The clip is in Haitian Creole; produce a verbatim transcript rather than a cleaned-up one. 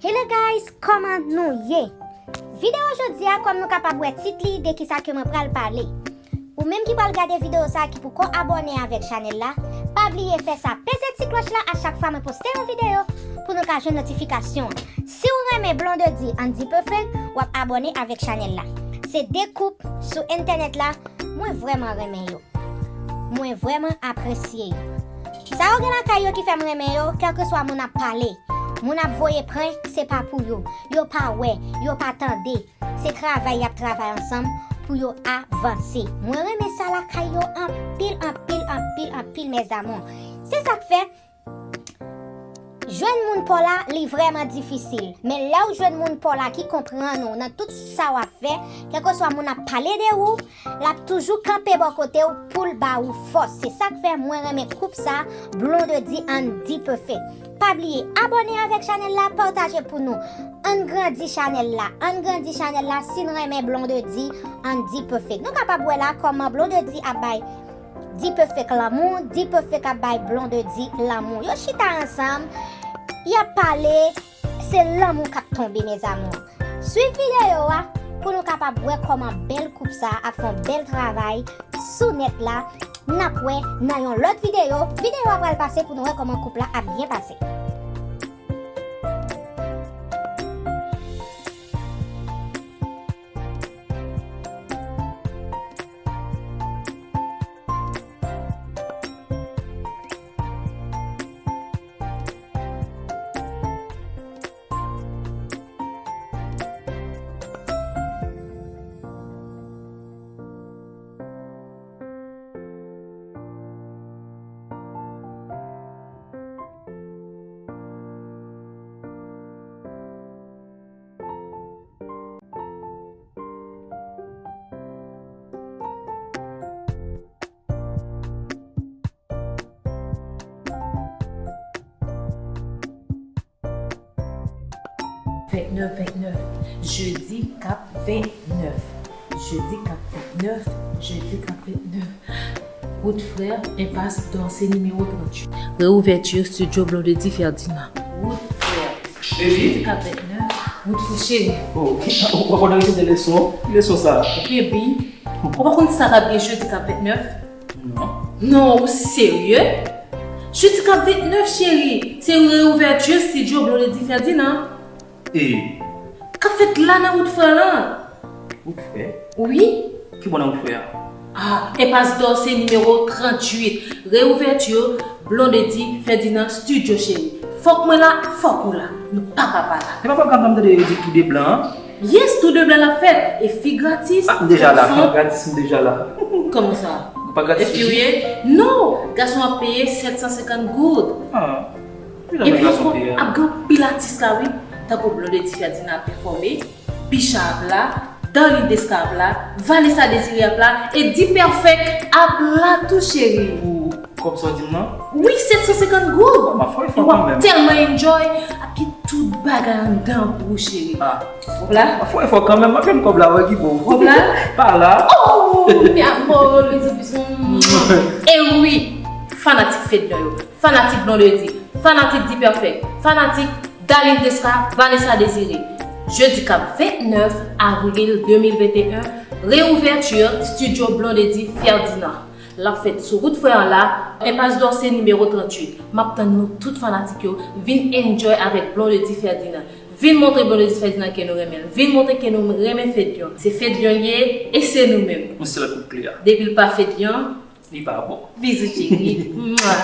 Hello guys, kòman nou ye? Videyo jodi a, kòm nou kapab wè tit li, de kisa ke mwen pral pale. Ou menm ki pral gade videyo sa a ki poko abòne avèk chanèl la, pa bliye fè sa, peze ti klòch la a chak fwa mwen poste yon videyo pou nou ka jwenn notifikasyon. Si w renmen Blondedy and D-Perfect, w ap abòne avèk chanèl la. Se de koup sou entènèt la, mwen vrèman renmen yo. Mwen vrèman apresye yo. Sa yo gen lakay yo ki fè m renmen yo, kèlkeswa moun ap pale, moun ap voye prank, se pa pou yo. Yo pa wè, yo pa tande. Se travay y ap travay ansanm pou yo avanse. Mwen renmen sa lakay yo anpil, anpil, anpil, anpil, mes amours. Se sa k fè, jwenn moun pa w la, li vrèman difisil. Men lè w jwenn moun pa w la ki konprann ou nan tout sa w ap fè, kèlkeswa moun ap pale de ou, l ap toujou kanpe bò kote w pou l ba ou fòs. Se sa k fè mwen renmen koup sa, Blondedy and D-Perfect. Pa bliye abòne avèk chanèl la, pataje pou nou. Ann grandi chanèl la, ann grandi chanèl la si n renmen Blondedy and D-Perfect. Nou kapab wè la kòman Blondedy ap bay D-Perfect lanmou, D-Perfect ap bay Blondedy lanmou. Yo chita ansanm, y ap pale, se lanmou k ap tonbe, mes amours. Swiv videyo a pou nou kapab wè kòman bèl koup sa a ap fè yon bèl travay sou nèt la. N ap wè nan yon lòt videyo. Videyo a pral pase pou nou wè kòman koup la ap byen pase. Ventnèf, ventnèf. Jedi k ap ventnèf. Jedi k ap ventnèf. Jedi k ap ventnèf. Wout Frè, enpas Dorcé nimewo tranntuit. Reouvèti Studio Blondedy Ferdinand. Wout Frè. Jedi k ap ventnèf. Wout Frè cheri. Oh, w ap resevwa leson? Ki leson sa? Baby, ou pa konn sa k ap gen jedi k ap ventnèf? Non. Non, ou serye? Jedi k ap ventnèf, cheri, se reouvèti Studio Blondedy Ferdinand. E? K ap fèt la nan Wout Frè lan. Wout Frè? Wi. Ki bò nan Wout Frè a? Ah, enpas Dorcé nimewo tranntuit. Reouvèti Blondedy Ferdinand Studio, cheri. Fòk mwen la, fòk ou la. Nou pa ka pa la. Se pa pwogram nan m tande yo di tou de blan an? Yes, tou de blan l ap fèt. E fi gratis, gason. Ah, m deja la. Gratis, m deja la. Kòman sa? Ou pa gratis? E fi w ye? Non, gason ap peye sèt san senkant goud. Ah, epi ankò, ap gen anpil atis la, wi. Tankou Blondedy Ferdinand ap pèfòme, Bicha ap la, Darline Desca ap la, Vanessa Désiré ap la, e D-Perfect ap la tou, cheri. Pou kòb sa w di m nan? Wi, sèt san senkant goud. M ap fè efò kanmenm. E w ap tèlman enjoy, ap gen tout bagay anndan pou ou, cheri. Ah. Kòb la? M ap fè efò kanmenm, m ap jwenn kòb la, wè ki bon. Kòb la? Pa la. Oh, mi amor, Luiso Bisson. E wi, fanatik Fedlion yo, fanatik Blondedy, fanatik D-Perfect, fanatik Darline Desca, Vanessa Désiré. Jedi k ap ventnèf avril de mil venteyen, reouvèti Studio Blondedy Ferdinand. L ap fèt sou Wout Frè an la, enpas Dorcé nimewo tranntuit. M ap tann nou tout fanatik yo, vin enjoy avèk Blondedy Ferdinand. Vin montre Blondedy Ferdinand ke nou renmen l. Vin montre ke nou renmen Fedlion. Se Fedlion l ye e se nou menm. Yon sèl kout kle a. Depi l pa Fedlion, li pa bon. Bizou cheri. Mwa.